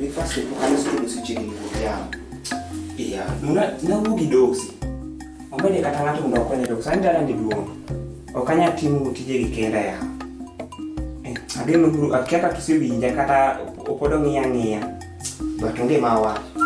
Breakfast pok aloso to dosi chiegni wuok yawa. Iya, nuna nawuo gi dosi. Omede kata ng'ato mondo okonya dok. Sani dala ni duong'. Ok anyal timo tijegi kenda yawa. Eh, ageno buru akia kata osewinja kata pod ong'iya ang'iya. But onge ma awacho.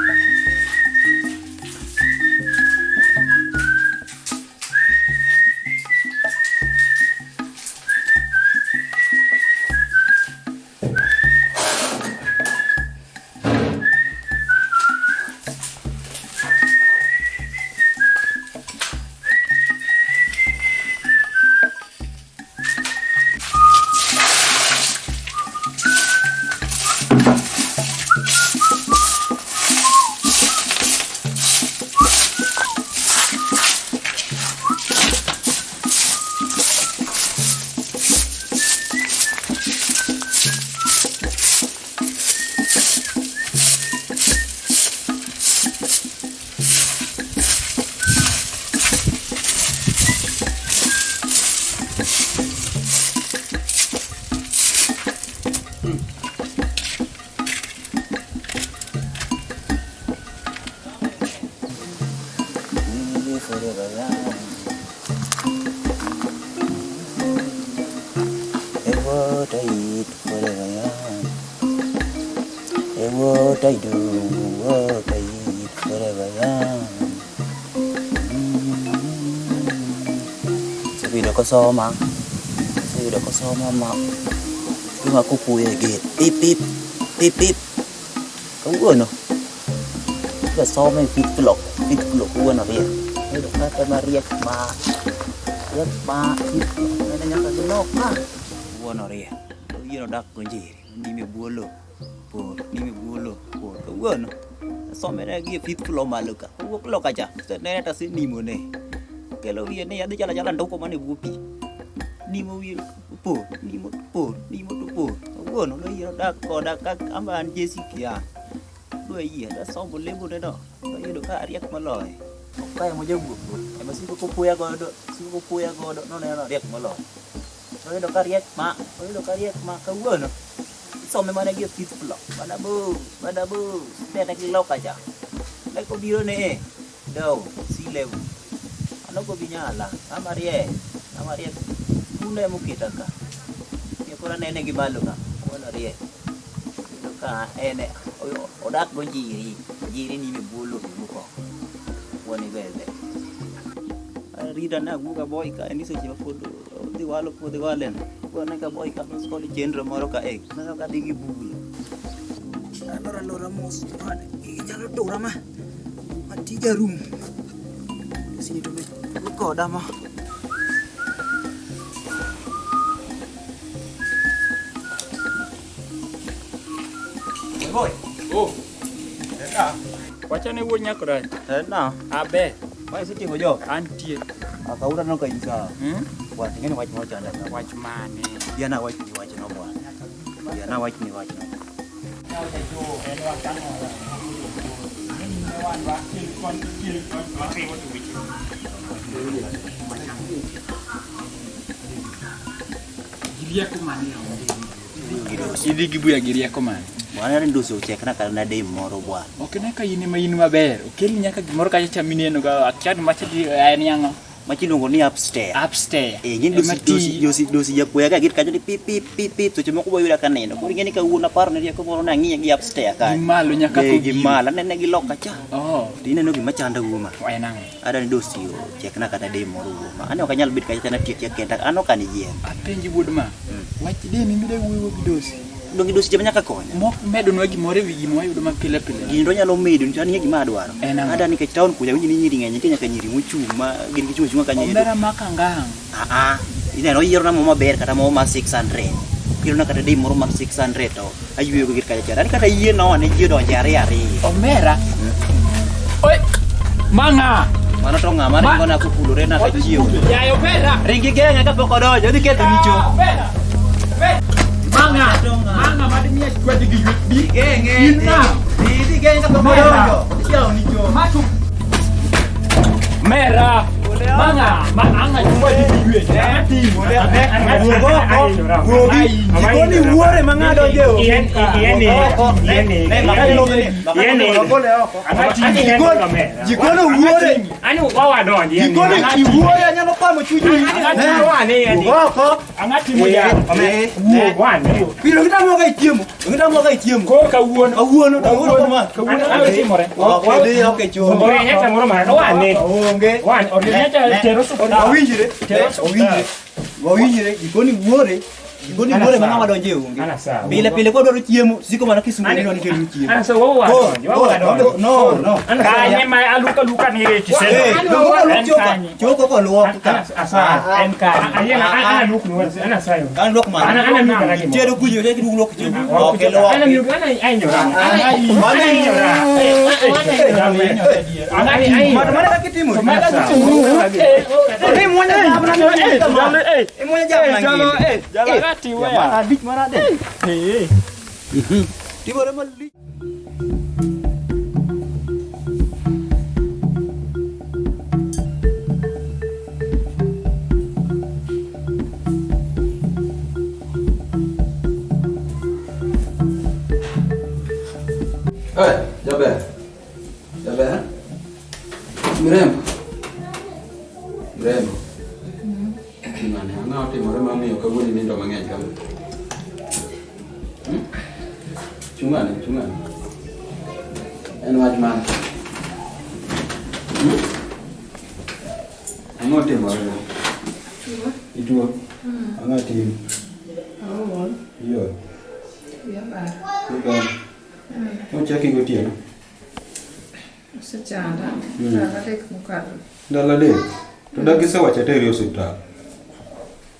What I eat forever young. And what I do, what I eat forever young. Oseyudo kosoma, oseyudo kosoma ma gima kopuoyo e gate pip pip pip pip. Kawuono kasome e fifth floor, fifth floor kawuono riek. Oyudo kata mariek ma riek ma fifth floor nene nyaka giloka. Kawuono riek. Kawuono odak go njiri, nime bwo lo por, nime bwo lo por. Kawuono asomene gi e fifth floor malo ka. Owuok loka cha, nene tasenimone. Kelo wiye ni adhi chalo achala nduko mane bwo pi. Nimo wiye por, nimo to por, nimo to por. Kawuono noyiero dak koda ka amba an Jesse kia. Dwa yie, adwa sombo lembone no. Ayudo ka ariek moloye. Ok kae mojawuok go. Ema siko kopuoya godo, siko kopuoya godo, noneno ni ariek moloyo. Noyudo ka riek ma, oyudo ka riek ma kawuono. Isome mana gi e fifth floor. Mana mos, mana mos. Inene gi loka cha. Ne kobiro ne e, down, sea level. Mano ok obi nyala. Ng'ama riek, ng'ama riek. Punda ema oketa ka. Koro anene gi malo ka. Kawuono riek. Iyudo ka en odak go njiri. Njiri nime bwo lowo moko. Wuon ibebe. Rita na wuok aboy ka en seche ma pod odhi walo puodho walen. Wuone ka boy ka los kod chenro moro ka e. Neno ka dhi gi bula. Alora alora mos. Gigi nyalo tura ma. Ma tija rum. Sini to be koda ma. Boy. Oh. Wachane wuod nyakrach. Eh na. Aber. Ma isetieko jok? Antie. Akaura no ka insa. Hmm? Bwana, ing'eni wach moro chanda ka. Wach mane? Diana wach ni wach no bwana. Diana wach ni wach no. Gi rieko mane Idhi gi buya gi rieko mane? Bwana ni ndosi ochekna kata na dem moro bwana. Ok ne ka in ema in maber. Okelni nyaka gimoro kacha cha mineno ga akia ni macha di en yang'o. Machi iluongo ni upstairs. Upstairs. Eh, ng'eni dosi dosi dosi dosi japuoya ga git kanyo ni pip pip pip pip seche moko boyuda ka nindo. Koro ing'eni kawuono aparo ni rieko moro nang'iye gi upstairs kanyo. Gi malo nyaka Eh, gi kogik. malo anene gi loka cha. Oh. To ineno gima chanda wuoma. En ang'o? Ada ni dosi ochekna kata dem moro wuoma. An ok anyal bet kacha natiek tiek kenda. An ok an yien. Apenji wuod ma. Wach demi mida wuoyo gi dosi. Donge dosi jema nyaka konya. Mok medonwa gimoro ewi gima wayudo ma pile pile. Gini to nyalo medo nikech an ing'e gima adwaro. En ang'o? Ada nikech town kucha winji ni nyiri ng'eny nitie nyaka nyiri mochung' ma gin gichung' achung'a kanyo. Omera maka ngang'. Ah ah. Ineno oyierona mo maber kata mo mar 600. Oketona kata dem moro mar 600 to ayweyo go gir kacha cha. An kata yie no ne ji odonje ariyo ariyo. Omera. Oi. Manga. Mano to ng'ama ringo na kokulore na ka chiew. Yaye omera. Ringi geng'e kapok odonjo, odhi ketho ni cho. Omera. Manga. Manga madimiya chwadi gi ywak bi. Geng'e. In ng'a? Dhi geng'e kapok Omera. odonjo. Odhi chiewo ni cho. Mera. Manga, ma anga chukwa di yue. Wuog oko. Wuogi. Jikoni wuore ma ng'ado je o. Jikoni wuore. Ani wawadonji. Jikoni iwuoyo anyalo pamo chunyi. Wuog oko. Anga timo ya. Wuog wane. Pilo gitamoga e chiemo. Gitamoga e chiemo. Koro kawuono. Kawuono kawuono kama. Kawuono ang'o timore? Ok idhi ok ichuni. Orienya moro mar wane. Onge. Wane. Orienya tero osuptal. Wawinjre. Wawinjre. Wawinjre. Jikoni wuore. Jikoni wuore ma ng'ama donje onge. Ana sawa. Pile pile kwa dwaro chiemo siko mana kisungoni ni kelni chiemo. Ana sawa wawadonji. Wawadonji. No no. Kanye ma aluka luka ni rechi Eh, seno. dongo luok choka. Choko ko luok ka. Asa. En kanye. Ayena ana luk ni ana sayo. Kan luok Ana mana. ana luka na gimo. Tedo kujo te kidu luok chiemo. Ok luok. Ana luka ana ainyora. Ana ainyora. Ana Mana mana kaka itimo. Ni muonya jabna ni kama. Imuonya jabna ngili. Mana lich manade. Timore malich. Eh, Jaber. Jaber. Mrembo. Mrembo. Ng'ane, ang'o otimore mamiyo kawuono inindo mang'eny kama? Hmm? Chung'ane, chung'ane. En wach mane? Hmm? Ang'o otimore? Ituo? Ang'o timi? Iyo. Iko. Nochaki gotieno. Osechanda ndalo adek mokalo. Ndalo adek. To dak isewacho ateri e osiptal.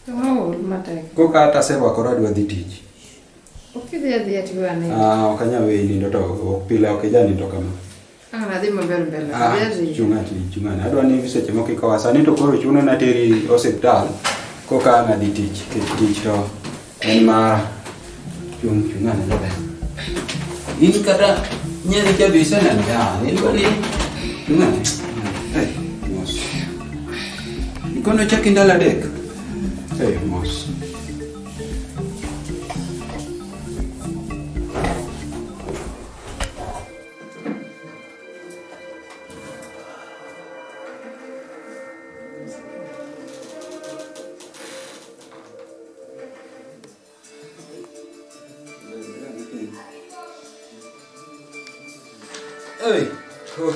To aol matek. Koka ata aserwakora adwa dhi tich. Ok idhi adhiya tiweya nindo. Ah, ok anyal weyi nindo to ok pile ok ija nindo kama. Ang' nadhi maber mbele. Ah, Adhi adhiya. chunga chunga. Adwa ni seche moko ikowa sani to koro chuno na teri osiptal koka ang' adhi tich. Nikech tich to en mara. Chung chunga ne jaber. In kata nyeri cha be iseneno ya, in koni chunga ne. Eh, mos. Ikono chaki ndalo adek. Eh, mos. Ei, oh,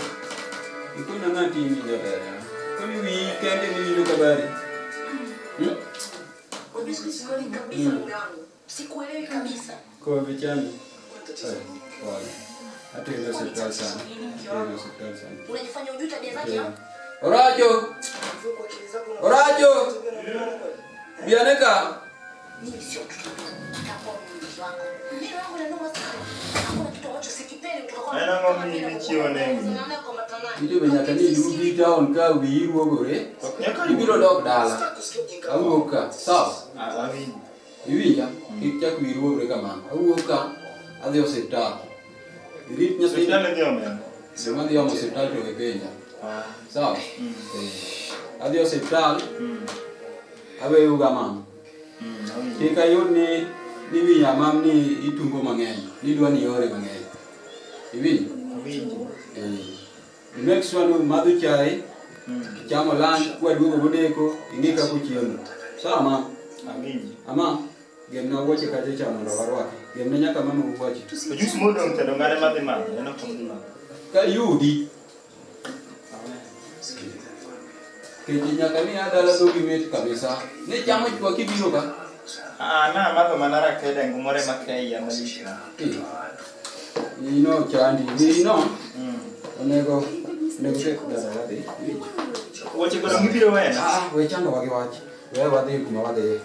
ikona ng'ati iwinjo ber ya. Koro wiyi kende miwinjo kabari. Hmm? Unajua sikuelewi kabisa mume wangu. Sikuelewi kabisa. Kwa vichani. Eh, pole. Hata ile hospitali sana. Ile hospitali sana. Unajifanya hujui tabia zake au? Orajo! Orajo! Bianeka! Mimi sio mtoto mdogo. Nitakuwa mmiliki wako. Mimi wangu na noma sana. Hakuna kitu ambacho sikipendi kutoka kwa. Aneno Kama mi vile michiwo negi. kung'ang'ana kwa matana. Nitie be nyaka ni idugi town ka wiyi ruogore. Ibiro dok dala. Awuok ka. Sawa? Awinjo. Iwinja? Kik chak wiyi ruogre kamano. Awuok ka adhi osiptal. Irit nyathini. Osiptal idhi omena. Joma dhi omo osiptal to we penja. Sawa? Eh. Adhi osiptal. Aweyo ga mama. Kik ayud ni ni wi amam ni itungo mang'eny. Nidwa ni yore mang'eny. Iwinjo? Awinjo. Eh. Make sure ni madho chai, chamo lunch, kwaduogo godeko, ing'i kaka uchiemo. Sawa ma? Awinjo. Ama, gemna wuoche kacha cha mondo warwaki. Gemna nyaka mama wuoche. To jus modong' cha dong' ng'ane madhi madho. En ok odhi madho. Ka yudi. Kech nyaka ni adala dhogi mit kabisa. Ne chamo chwa kibiro ka. Ah, na amadho mana rakeda ngumore makeya malich. Eh. Ino chandi, ino. Onego onego ket dada wadhi. Iwinjo? Wuoche go dong' ibiro wena. Ah, we chando wa gi wach. We wadhi kuma wadhiye.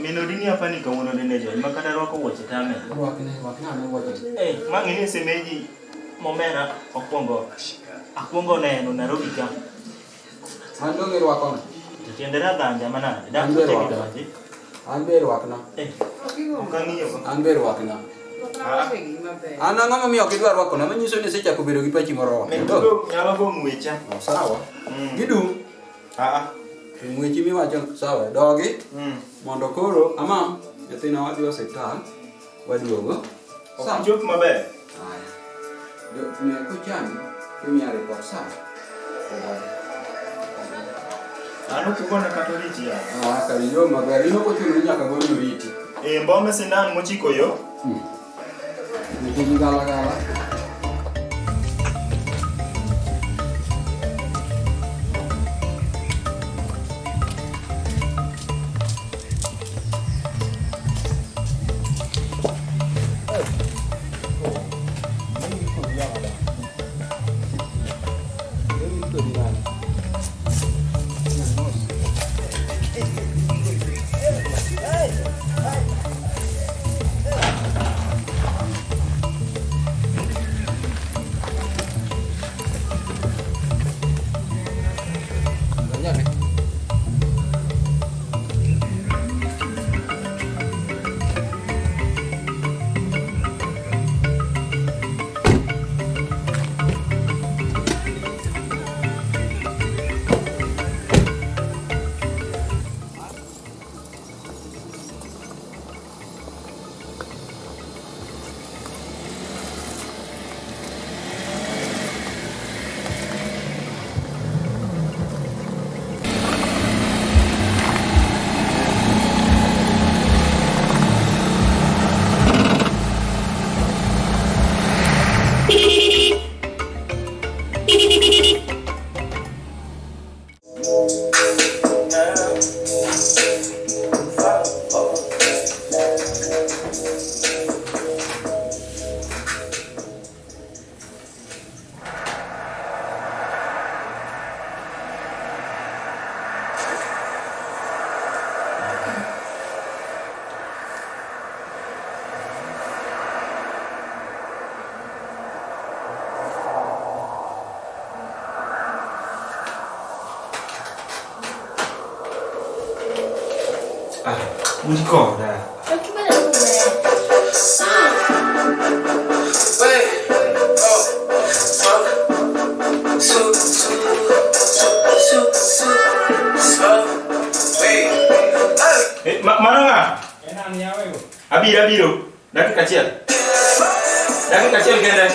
Min odini apa ni kawuono dende jony ma kata rwako wuoche tame. Rwakne, rwakne ane wuoche. Eh, ma ng'e ni semeji momera okwongo akwongo neno Nairobi ka. An dong irwakona. To tiende radhanja manade. Dak An be wuoche gi rwakna. donji. An be rwakna. Eh, ok ang'iyo go. An be rwakna. maber. An ang'o momiyo ok idwar rwakona? Manyiso ni isechako bedo gi pachi moro. Min tugo nyalo go ng'wecha. Oh, sawa. Mm. Gidum. Ah ah. Weche miwacho sawa, dogi. Mondo koro ama nyathina wadhi osiptal waduogo. Ok ichop maber. Haya. Ne kochangi timiya report sawa. Odogi. An ok ugona kata oriti ya. Ah, kar yo maber. In ok ochuno ni nyaka goni oriti. Eh, mbome sindan mochiko yo. Nikech gala gala. Ah, un koda. Eh, mano ng'a? Abiro abiro. Dakika achiel. Dakika achiel kende.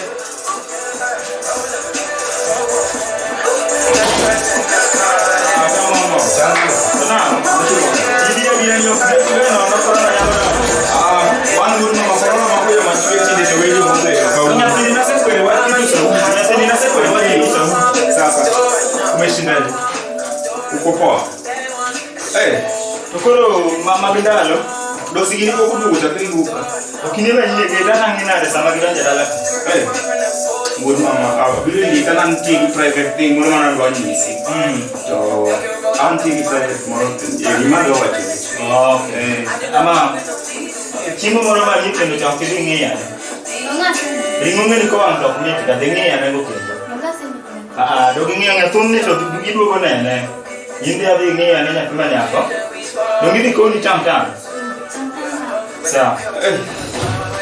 Umeshindaje? Uko poa? Eh, To koro mag ndalo dosi gini pok oduogo chakre iwuok ka. Ok ineno nyie keta nang'i nade sama gidonjo e dala ka? Eh, wuod mama, abiro iri ka nitie gi private thing moro mane adwa nyisi. To antie gi private moro, gima adwa wachoni. Okay. Ama chiemo moro ma kendo cha ok idhi ng'iyo ane. Ring'o ng'eni kowang' to ok mit ga dhi ng'iyo ane go kendo. Ah, dog ing'iyo ng'e thumni to giduogo nene. In dhi adhi ing'iyo ane nyathi ma nyako. Dong idhi koni tam tam. Sawa.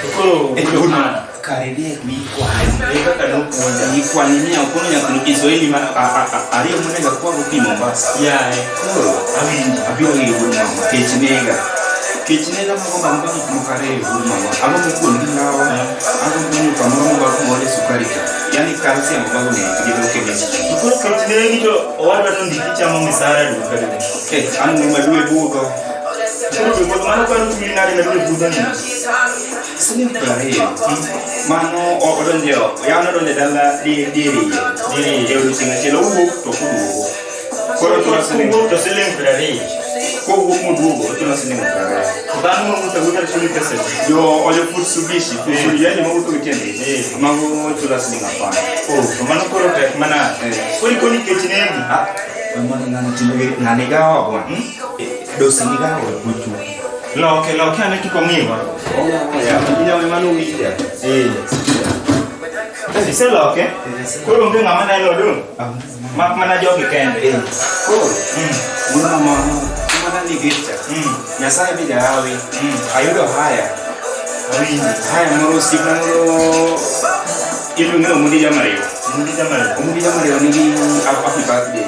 To koro wuod mama, kare diek mikwayo. E kaka nopuonja. Ikwani ni ok ono nyathino Kiswahili ma ariyo monego akwago pi Mombasa. Yaye. Koro Awinji. abiro ir wuod mama, kech nega. Kech nega magombo agomba gik moko ariyo wuod mama. Agombo kuon gi ndawa, agombo nyuka moro mobar kumole sukari cha. Yaani calcium mago ne gi dhoke ne. To koro kech negi to owadwa to ndiki chamo misara dwe ka dwe. Eh, an ni madwe budho. Koro dwe budho mano kwaro chuli nade ma dwe budho ni? Siling 20. Mano odonjo, yano odonjo e dala diriyo. Diriyo e odiochieng' achiel owuok to ok oduogo. Koro ochulo siling Kowuok to siling 20. Kowuok moduogo ochulo siling 20. To dhano mawuotho awuotha chuli pesa adi? Jo ojo Mitsubishi, Mitsubishi yani mawuotho gi tiendgi. Mago chulo siling 10. Oh, to mano koro tek manade. Koro ikoni kech negi. Ah, mano ng'ano timbe ng'ani gawa bwana. Dosi ni gawa gochu. Loke, loke ane kik ong'iwa. Ya, inyalo mano winja. Eh. Iseloke? Koro onge ng'ama neno dong'? Mak mana jogi kende. Koro, wuod mama, mana ni gicha. Nyasaye be jahawi. Ayudo haya. Awinji. Haya moro osiepna moro iluonge ni Omondi Jamariwo. Omondi Jamariwo. Omondi Jamariwo nigi happy birthday.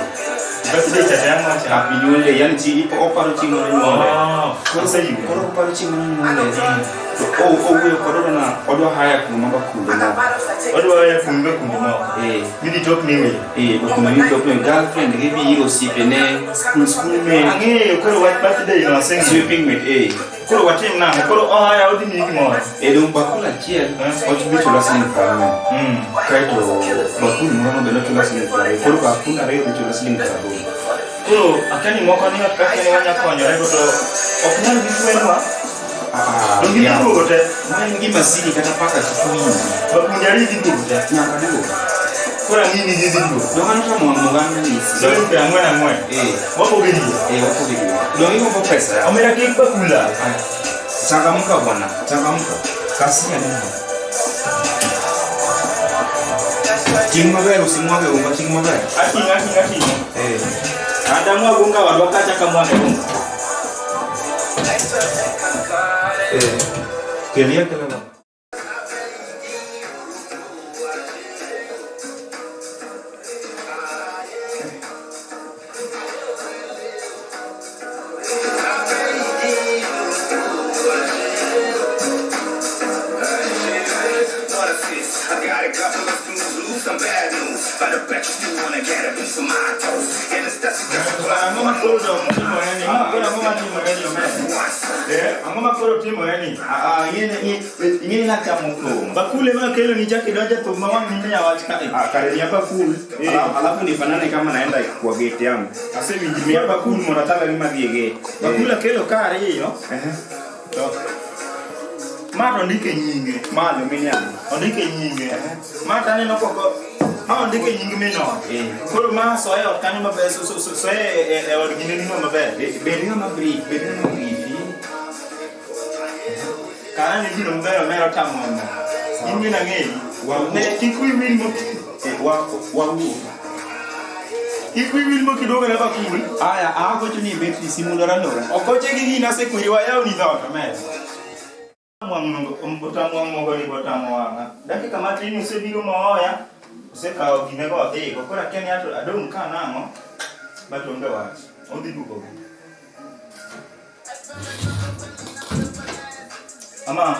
Birthday cha yangu cha. Happy New Year, yani chi ipo oparo chieng' mane nyuole. Oh, Koro koro oparo chieng' mane nyuole. To owuoyo kod na odwa haya kuom mabakunde moko. Odwa haya kuom bakunde moko. Eh. Midhi tok ni wi. Eh, bakunde midhi tok ni girlfriend gi biro osiepene, school school mate. Ang'eyo koro wach birthday no aseng'eyo. Sweeping with eh. Koro watim nang'o? Koro ohaya odhi miyi gimoro. Eh, dong bakul achiel och dhi chulo siling 40. Kaeto bakul moro no bende chulo siling 20. Koro bakul ariyo dhi chulo siling 80. Koro akia ni moko ni kaka ni wanya konyore go to ok nyal gi fwenwa. Ah, Donge gidhi duogo te? Ma en gima siri kata paka kik winji. Bakunde ariyo dhi duogo te. Nyaka duogo. Koro ang'i ni gidhi duogo. Dong an tamo wang' moganda nyisi. Siling 40 40. Eh. Wapoge diere. Eh, wapoge diere. Dong igombo pesa ya. Omera kik bakula. Changamka bwana, changamka. Kasi ya nini? Ting' maber usimwage unga, ting' maber. Ating'o ating'o ating'o. Eh. Anda mwago unga wadwa kacha ka mwage unga. Eh. Kelia kela ba. Ang'o ma koro timore ni? Ma koro ang'o matimore ni omera? Eh, ang'o ma koro timore ni? Ah, ing'e nachamo thum. Bakul ema kelo ni chak idonjo thum ma wang' ni wach ka. Ah, kare miya bakul. Alafu nifanane kama naenda kwa gate yangu. Asewinji Miya bakul mondo atal gima dhi e gate. Bakul akelo ka ariyo. To ma to ondike nyinge. Malo min yangu. Ondike nyinge. Ma to aneno koko ma ondike nying min ot. Koro ma soye ot kanyo maber, soye e od gine nino maber. Bed ng'ama brief, bed ng'ama brief. Kana ni gino maber omera otamo mo. In min ang'eyi. Ne kik wi wil mo. Wawuo. Kik wi wil mokiduogo na bakul. Aya, agocho ni betri simu lora lora. Okoche gi gini asekweri wayaw ni dhoot omera. Otamo wang' mogo ni botamo wang'a. Dakika matin osebiro mooya, osekawo gine go odhigo. Koro akia ni ato adong' ka nang'o, but onge wach. Odhi duogo. Ama,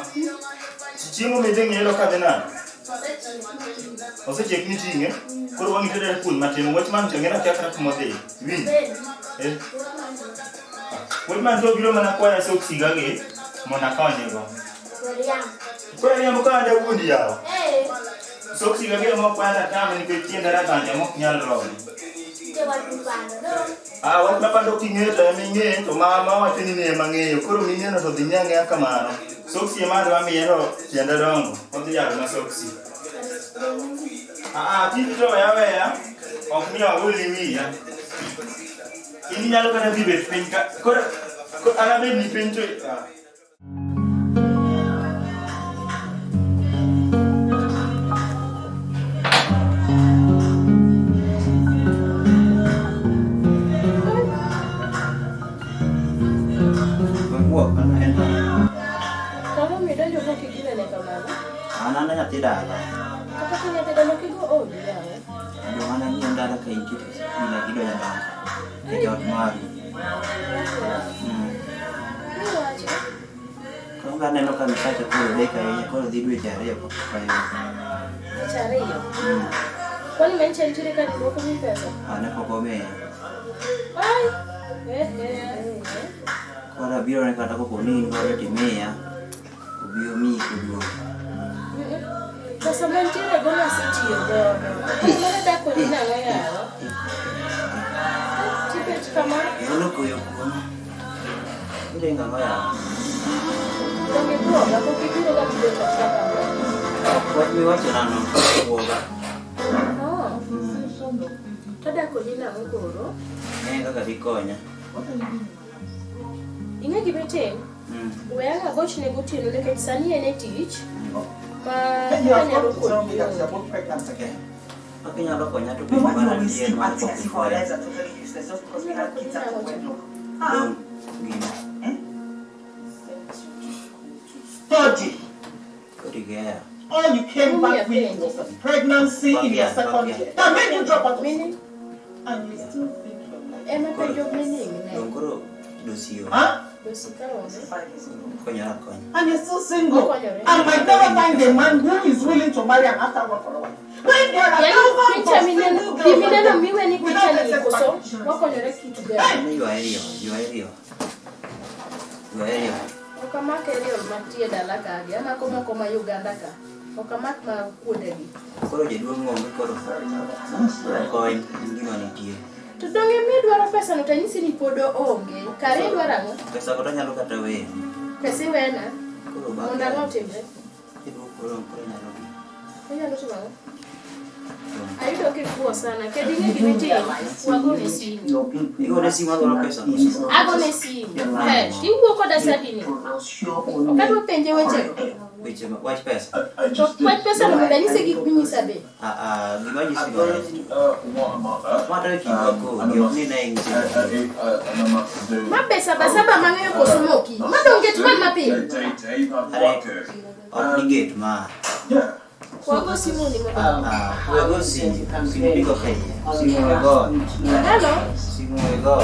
chiemo midhi ng'ielo ka dhi nade? Osechiek miting'e? Koro wang'i tedo kuon matin. Wach man to ng'e akia kata kuma odhi. Iwinjo? Eh? Wach man to obiro mana kwaya soksi gagi mondo akonyego. Koro riambo ka an jawuond yawa. Soksi gagi ema okwaya tatame nikech tienda radhanja mok nyal romi. Ah, wach ma pando king'eyo to ema ing'eyo to ma wacho ni ema ng'eyo. Koro ming'eyo to dhi ng'e ang'eya kamano. Soksi ema adwa miye to tiende dongo. Odhi yaro na soksi. Ah, tiji to weya weya. Ok ni agol ni wiya. In inyalo kata dhi bet piny ka. Koro an abed ni piny to ah. Kama midonjo mok iginene kamano? An an nyathi dala. Kata ka nyathi dala ok igo odi yawa. Dong an ang'iyo dala ka intie to ina gidonjo adonja. E ot mari. Iwacho? Koro aneno ka misacha koro dek ahinya, koro dhi dweche ariyo pok ayudo. Dweche ariyo? Kwani manyicha nitiere ka dwoko mi pesa? Ah, ne pok omiya. Ai! Eh. Koro abiro ne kata kopo ni in godo timiya, obi omiyi koduogo. Pesa mantiere go nasetiyo godo. Koro dak kodi nang'o yawa? Tibet kama? Iolo koyo kuoma. Iringo ang'o yawa? Donge ibwoga, pok ibiro ga tibet ot kaka ma. Wach miwachonano bwoga. Oh. Tadak kodi nang'o koro? Ne kaka dikonya. Ing'e gima itim? We ang' agochne gotieno nikech sani en e tich ma anyalo konyi onge. Kaka inyalo konya to penjo mana nitie mar pok ifwenyo. Dong' gino. Study. Koro igera. All you came back with was a pregnancy in your second year. That made you drop out of school. And you still think you're Ema penjo meaning ne. Dong koro dosio. Huh? Dosi ka onge. Konyora konya. And you're still single. And might never find a man who is willing to marry an after for a wife. When there are Yani thousands picha of mineno single pi girls mineno out there miwe ni without picha ni excess koso package. wakonyore kit ber. Mano ywa eriyo, ywa eriyo. Ywa eriyo. Ok amak aerial mantie dala ka gi, amako moko ma Uganda ka. Ok amak ma kuondegi. Koro jaduong' onge koro kony en gima nitie. To donge midwaro pesa no tanyisi ni pod onge. Kare idwaro ang'o? Pesa go tanyalo kata weyo. Pesa iwena Koro mondo bang'e ang'o otimre? jaduong' koro koro nyalo dhi. Inyalo timo ang'o? Ayudo kikuo sana. Kendo ing'e gima itim? Wagone simu. Igone simu adwaro pesa koso? Agone simu. Eh, tiwuo koda sadini. Ok adwa penje wechego. Weche ma wach pesa. To wach pesa no mondo anyise gik minyisa be. Ah ah gima anyisi go rach. Ma to e kindwa kodi ok ni ne ing'ise. Ma be sabasaba mang'eyo koso moki. Ma donge get man mapiyo. Are ok ni get ma. Wago simu ni mondo. Ah, wego simu. Simu ndiko Kenya. Simu wego. Hello. Simu wego.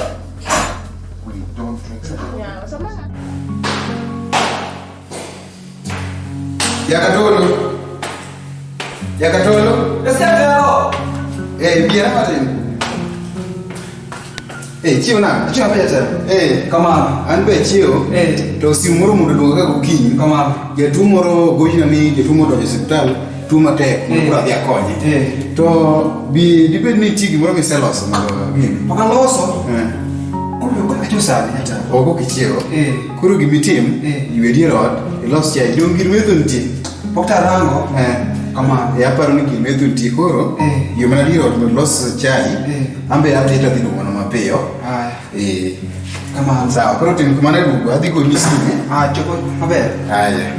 Yeah, sama Jakatolo. Jakatolo. Eh, biera matin. Eh, chiew na. Chiew maber jatelo. Eh, kamano. An be chiew. Eh, to simu moro mondo oluonga ka gokinyi. Kamano. Jatuo moro gochona ni jatuo moro odonjo e osiptal, tuo matek, mondo koro adhi akonye. Eh. To bi dibed ni nitie gimoro miseloso mondo gini. Pok aloso. Eh. Koro ok achiew sani jatelo. Ok ok ichiewo. Eh. Koro gimitim, ywe dier ot, ilos chai, dong' gir metho nitie. Pok tarango. Eh. Kamano. E aparo ni gir metho nitie koro, ywe mana dier ot mondo ilos chai, an be adhi to adhi duogo mana mapiyo. Haya. Eh. Kamano. Sawa, koro tim kamano e duogo, adhi goni simu. Ah, chopo maber. Haya.